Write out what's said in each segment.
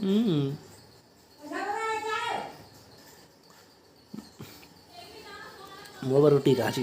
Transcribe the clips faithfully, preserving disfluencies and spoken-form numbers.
हम्म। मोर बर रोटी राजी।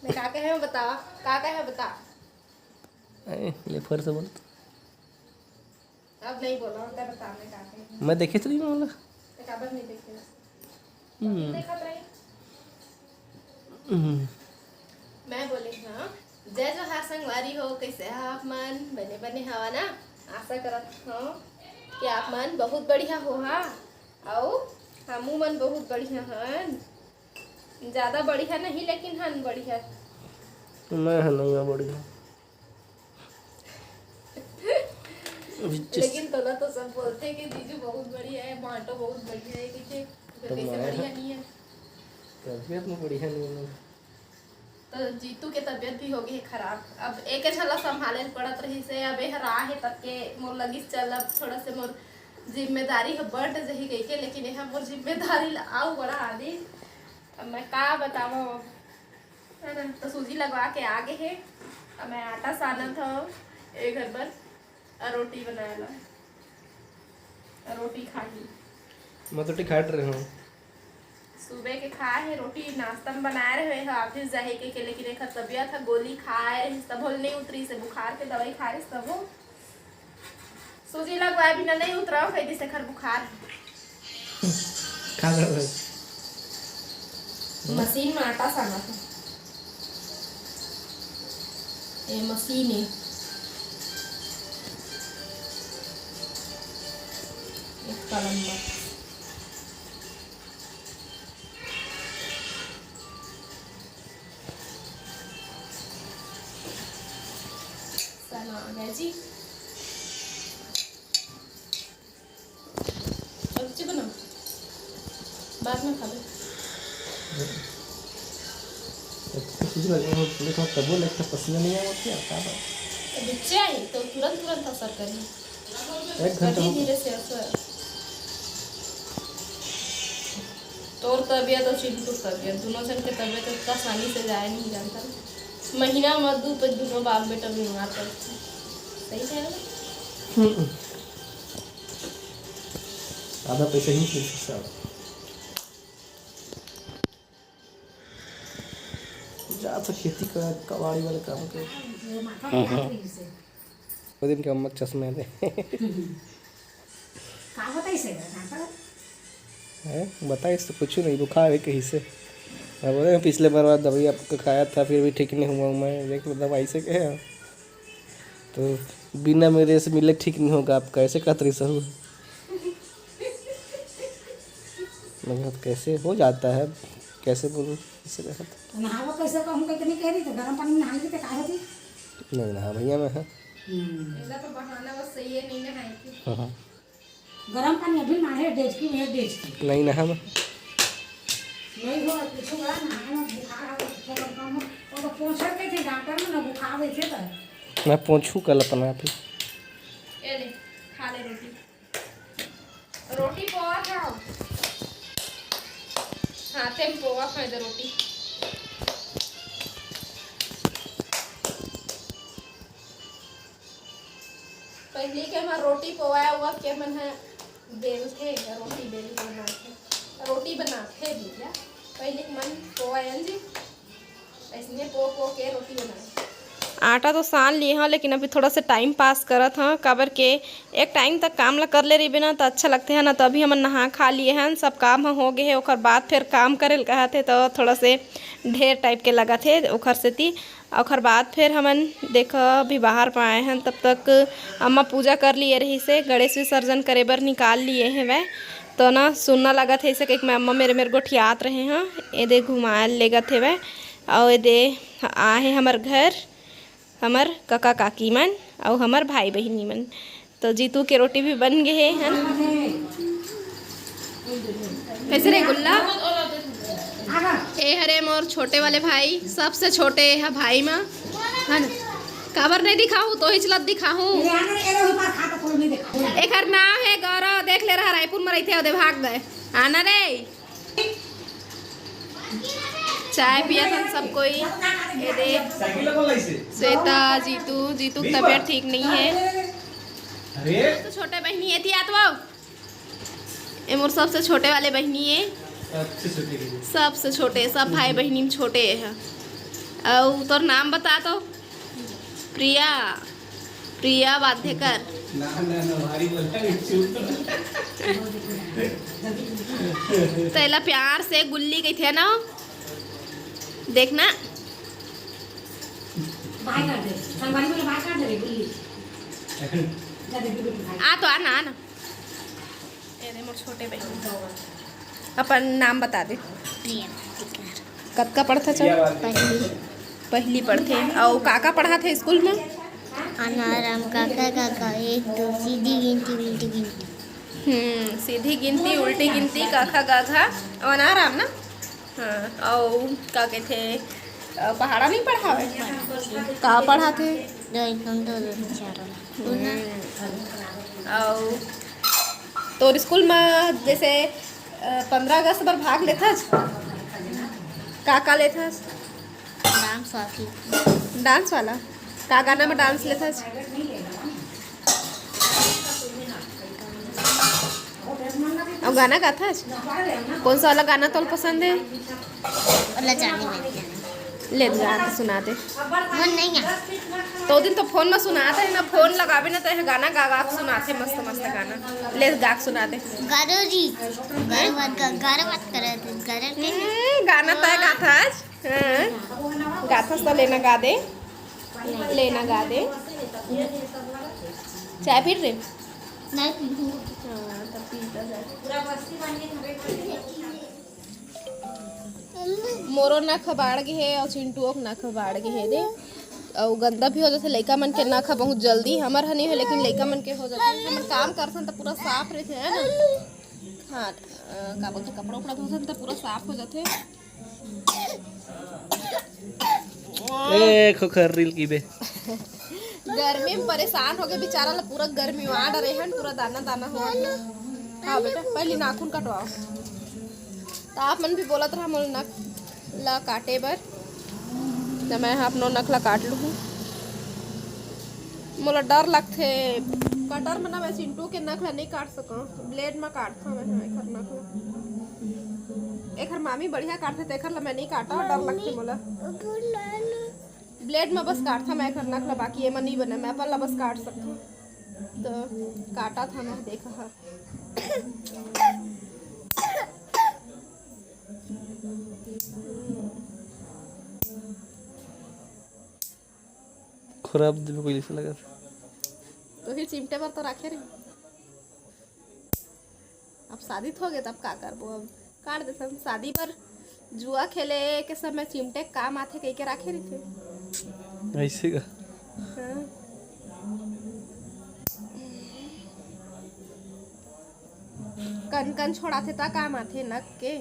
मैं का कहे हूँ बता, का कहे हूँ बता। ए, ले फिर से बोल। अब नहीं बोला, उल्टा बता, मैं का कहे हूँ। मैं देखे तो नहीं बोला। मैं काबर नहीं देखे। हम्म। देखत रही। हम्म। मैं बोले हाँ, जय जोहार संगवारी हो, कैसे हा आप मन? बने बने हवा ना? आशा करत हूँ कि आप मन बहुत बढ़िया हो हा, अउ हमू मन बहुत बढ़िया हन। ज्यादा बढ़िया नहीं, लेकिन हन बढ़िया। मैं ह नहीं बढ़िया। अभी जिस लेकिन तोला तो सब बोलथे कि जीजू बहुत बढ़िया है, बांटो बहुत बढ़िया है, कइसे तो कैसे मैं बढ़िया नहीं है। तबियत में बढ़िया नहीं है। तो जीतू के तबियत भी हो गई है खराब। अब एक झन ला संभाले ल पड़त रहिस हे, अब एहर आ हे तब के मोर लगिस चल, अब थोड़ा से मोर जिम्मेदारी ह बढ़ जही कहिके, लेकिन एह मोर जिम्मेदारी ला अउ बढ़ा दिस। अब मैं का बतावं, है ना? तो सूजी लगवा के आ गे हे, अब मैं आटा सानत हव ए घर बर। अउ रोटी बनाए ला। अउ रोटी खाही। मैं तो रोटी खा डरे हूँ। सुबह के खाए हे रोटी, नाश्ता में बनाए रहे हे, ऑफिस जाही के, के, लेकिन एकर तबियत ह, गोली खाए रहिस, तभो ले नहीं उतरिस हे, बुखार के दवाई खाए रहिस, तभो। सूजी लगवाए बिना नहीं उतरा, कह दिस एकर बुखार। का करत हस? मशीन में आटा सानत हूँ। ए मशीन ए। एक कलम बा। सना आ गया जी। सब्जी बना, बाद में खा ले। तो कुछ भी लगे हो, थोड़े थोड़ा तबो लगता, पसीना नहीं आवा क्या? का बात? तो बच्चे आई तो तुरंत तुरंत असर करी। एक घंटा कभी हो धीरे से असर। तोर तबियत और चिंटू तबियत, दोनों जन के तबियत इतना आसानी से जाए नहीं जानता। महीना में दो तो दोनों बाप बेटा बीमार पड़ते। सही कह रहे हो? हम्म। आधा पैसा ही निकल सकता है। जा तो खेती कर, कबाड़ी वाले काम कर। वो दिन के अम्मा के चश्मा दे। का बताइस हे डॉक्टर? हैं? बताइस तो कुछ नहीं, बुखार है कहीं से। अब बोले, "पिछले बार वाला दवाई आपका खाया था, फिर भी ठीक नहीं हुआ मैं।" देख लो, दवाई से क्या है? तो बिना मेरे से मिले ठीक नहीं होगा आपका, ऐसे कहत रही सहू। मैं कहत, "कैसे हो जाता है, कैसे बोलूँ, कैसे कहत?" तो नहावा कैसे कहूँ, कहीं तो नहीं कह रही, तो गर्म पानी में नहा लेती, तो का होती? नहीं नहा भैया मैं, हाँ। हम्म। इनका तो बहाना बस सही है, नहीं नहाई थी। हाँ, हाँ। गरम पानी अभी मारे डेचकी में, डेचकी। नहीं नहा मैं। नहीं हो, कुछ हुआ, नहाए में बुखार हो, थोड़ा कम हो। वो तो पोंछे के थे, डॉक्टर में ना बुखार हुए थे तो। मैं पोंछू कल अपना आप ही। ये ले, खा ले रोटी। रोटी पोआ था। हाँ, तेम पोआ खाए दे रोटी। पहले के हमर रोटी पोवाए हुआ के मन ह बेलथे, रोटी बेल के बनाथे, रोटी बनाथे भैया। पहले के मन पोवाए जी, ऐसने पो पो के रोटी बनाए। आटा तो सान लिए हव, लेकिन अभी थोड़ा सा टाइम पास करत हव, काबर के एक टाइम तक काम ला कर ले रहिबे ना, त अच्छा लगथे है ना। तो अभी हमन नहा खा लिए हन, सब काम ह हो गे हे, ओकर बाद फिर काम करे ल कहत हे, तो थोड़ा से ढेर टाइप के लगत हे, ओखर सेती ओखर बाद फिर हमन, देखो, अभी बाहर म आए हन, तब तक अम्मा पूजा कर लिए रहिस हे, गणेश विसर्जन करे बर निकाल लिए हवय। तो ना, सुन्ना लगत हे, अइसे कहिके मैं, अम्मा मेरे, मेरे गोठियात रहे हं। एदे घुमाए लेगत हवय, अउ एदे आए हे हमर घर, हमर कका काकी मन, अउ हमर भाई बहिनी मन। तो जीतू के रोटी भी बन गे हे, है ना? कैसे रे गुल्ला? ए हरे मोर छोटे वाले भाई, सबसे छोटे ए हा भाई मा, है ना? काबर नहीं दिखाहूँ, तो ही चलत दिखाहूँ। एकर नाम है गौरव, देख ले रहा रायपुर में रहते, ओदे भाग गए। आना रे। चाय पियत हन सब कोई। ये दे श्वेता, जीतू, जीतू की तबीयत ठीक नहीं है। अरे, तो छोटे बहिनी एती आत वो। ए मोर सबसे छोटे वाले बहिनी ए। सबसे छोटे के लिए। सबसे छोटे, सब भाई बहिनी में छोटे ए ह। अउ तोर नाम बता तो। प्रिया। प्रिया वाध्यकर। ना, ना, ना, भारी बोला, चुप। तो एला प्यार से गुल्ली कहिथे ना। देखना। बाय कर दे। संगवारी बोले बाय कर दे रे गुल्ली। जा दे गुल्ली के भाई। आ तो आ ना, आ ना। ए दे मोर छोटे बहिनी। अपन नाम बता दे। प्रिया। कतका पढ़थस? पहली। पहली पढ़थे। अउ का का पढ़ाथे स्कूल में? आनाराम, काका काका, एक दो, सीधी गिनती, उल्टी गिनती। हम्म, सीधी गिनती, उल्टी गिनती, काखा गाघा, अउ आनाराम ना? हाँ, अउ का कहिथे, अ, पहाड़ा नहीं पढ़ावे? का पढ़ाथे? दो, एक, दो, दो, चार वाला। हम्म। अउ तोर स्कूल में जैसे, अ, पंद्रह अगस्त बर भाग लेथस? का का लेथस? डांस वाला। डांस वाला? का गाना में डांस लेथस? अउ गाना गाथस? कौन सा वाला गाना तोला पसंद है? वाला जाने में। ले गा के सुना दे। मन नहीं है। तो दिन तो फोन में सुनात रहे ना, फोन लगाबे ना तो यह गाना गा गा के सुनाथे, मस्त मस्त गाना। ले गा के सुना दे। गारो जी, गारो बात कर, गारो बात करे थे, गारो के। हम्म, गाना तय गाथस। हाँ, गाथस तो लेना गा दे। लेना गा दे। चाय पी रे? नहीं पीबू। हाँ, तब पीता जा। मोरो नख बाढ़ गे हे अउ चिंटुओ के नख बाढ़ गे हे दे। अउ गंदा भी हो जाथे लइका मन के नख ह बहुत जल्दी। हमर ह नहीं हो, लेकिन लइका मन के हो जाथे। हमन काम करथन त पूरा साफ रहिथे, है ना? हाँ, अ, का बोलथे, कपड़ा उपड़ा धोथन त पूरा साफ हो जाथे। ए, खोखर रील की बे। गर्मी में परेशान हो गए बेचारा ला, पूरा गर्मी में आ डरे हन, पूरा दाना दाना हो गया। हाँ बेटा, पहली नाखून कटवाओ। तो आप मन भी बोलत रहा मोर नख ला काटे बर, तो मैं हा अपनो नख ला काट लूँ। मोला डर लगथे, कटर में ना मैं चिंटू के नख ला नहीं काट सकूँ, ब्लेड में काटथों मैं हा एखर नख ला। एखर मामी बढ़िया काटथे, तेखर ला मैं नहीं काटा, डर लगथे मोला। ब्लेड में बस काटथों मैं एखर नख ला, बाकी एमा नहीं बने, मैं अपन ला बस काट सकथों। तो काटा था मैं, देखा हा। खराब देबे कोई ऐसे लगा। तो ही चिमटे बर तो राखे रही। अब शादी तो हो गया, तब का करबो? अब काट देथन। शादी बर जुआ खेले के समय चिमटे काम आथे कहिके राखे रहिथे। ऐसे का? हाँ। कन कन छोड़ाथे त काम आथे नक के।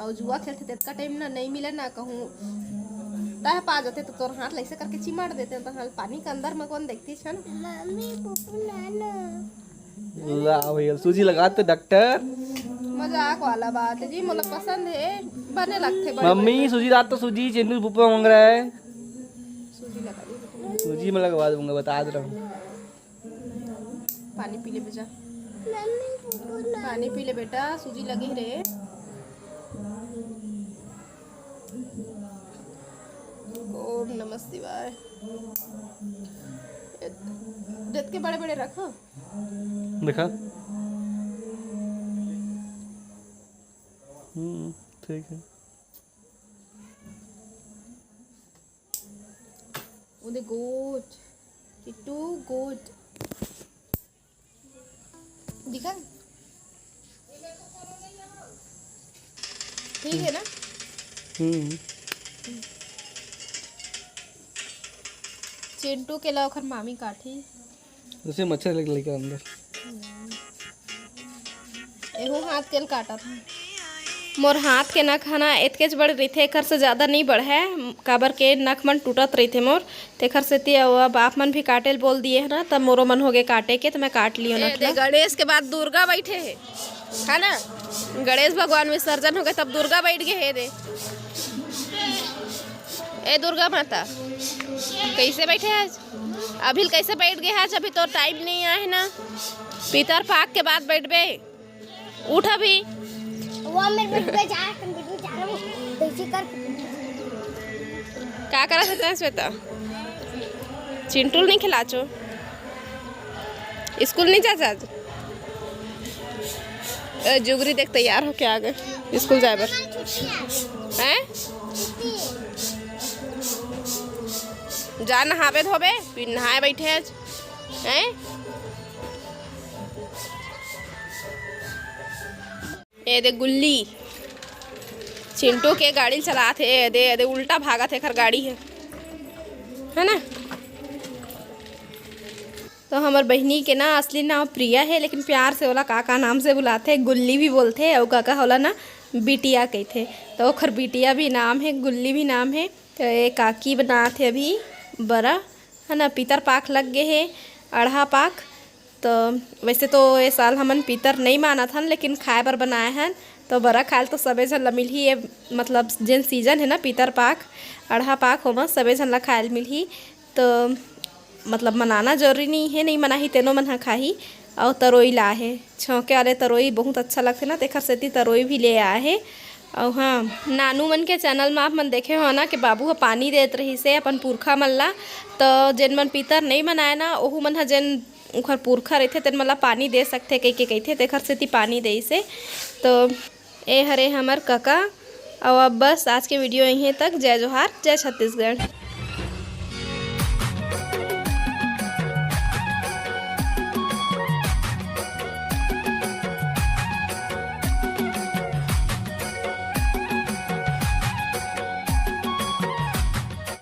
अउ जुआ खेलथे तेतका टाइम ना नहीं मिले ना कहूँ। तह पा जाथे तो तोर हाथ लैसे करके चिमाड़ देथे, तो हाल पानी के अंदर में कौन देखती छन? मम्मी, पुप्पू लाना। ला भैया, सूजी लगा तो डॉक्टर। मजाक वाला बात है जी, मोला पसंद है, बने लगथे बड़े मम्मी, बड़े। सूजी ला तो सूजी, चेंदू पुप्पा मांग रहा है। सूजी लगा दी। सूजी में लगवा दूंगा, बता दे रहा हूँ। पानी पी ले बेटा। मम्मी, पुप्पू लाना। पानी पी ले बेटा, सूजी लगी रे। ओम नमः शिवाय। देख के बड़े बड़े रखो। देखा। हम्म, ठीक है। उदे गोट, किट्टू गोट। दिखा? ठीक है ना? हम्म। चिंटू के ला ओखर मामी काटी। जैसे मच्छर लग लगे अंदर। एहू हाथ के काटत हे। मोर हाथ के नख ह ना एतकेच बड़ रहिथे, एकर से ज्यादा नहीं बढ़े, काबर के नख मन टूटत रहिथे मोर, तेकर सेती। अउ अब आप मन भी काटे ल बोल दिए है ना, तब मोरो मन होगे काटे के, त मैं काट लियो ए, नख दे, ला। गणेश के बाद दुर्गा बैठे है, है ना? गणेश भगवान विसर्जन हो गए, तब दुर्गा बैठ गए है दे। ए दुर्गा माता, कैसे बैठे आज? अभी कैसे बैठ गए आज? अभी तो टाइम नहीं आए है ना, पितर पाक के बाद बैठबे। उठ अभी। वो मेरे बेटू पे जा, तुम बेटू जा रहा हूँ, तो इसी कर। का करा सकता है श्वेता? चिंटू नहीं खिलाचो, स्कूल नहीं जा आज? ए, जुगरी देख, तैयार होके आ गए स्कूल जाए बर। हैं? जा नहाबे धोबे, फिर नहाए बैठे आज। हैं? ए दे गुल्ली, चिंटू के गाड़ी चलात हे। ए दे, ए दे उल्टा भागत हे, एकर गाड़ी हे, है ना? तो हमर बहिनी के ना असली नाम प्रिया हे, लेकिन प्यार से ओला का का नाम से बुलाथे, गुल्ली भी बोलथे, अउ का का ओला ना बिटिया कहिथे। तो ओखर बिटिया भी नाम हे, गुल्ली भी नाम हे। तो ये काकी बनात हे अभी बरा, है ना, पितर पाक लग गे हे, अड़हा पाक। तो वैसे तो ये साल हमन पितर नहीं मानत हन, लेकिन खाए बर बनाए हन। तो बरा खाए ल तो सबे झन ला मिलही, ये मतलब जेन सीजन है ना पितर पाक, अड़हा पाक, होमा सबे झन ला खाए ल मिलही। तो मतलब मनाना जरूरी नहीं है, नहीं मनाही तेनो मन ह खाही। अउ तरोई ला हे, छौंके वाले तरोई बहुत अच्छा लगथे ना, तेखर सेती तरोई भी ले आए हे। अउ हाँ, नानू मन के चैनल म आप मन देखे हो ना कि बाबू ह पानी देत रहिस हे अपन पुरखा मन ला। तो जेन मन पितर नहीं मनाए ना, ओहू मन ह जेन उखर पुरखा रहिथे, तेन मन ला पानी दे सकथे कहिके कहिथे, तेखर सेती पानी देइस हे। तो ए हरे हमर कका। अउ अब बस आज के वीडियो यहीं तक। जय जोहार, जय छत्तीसगढ़।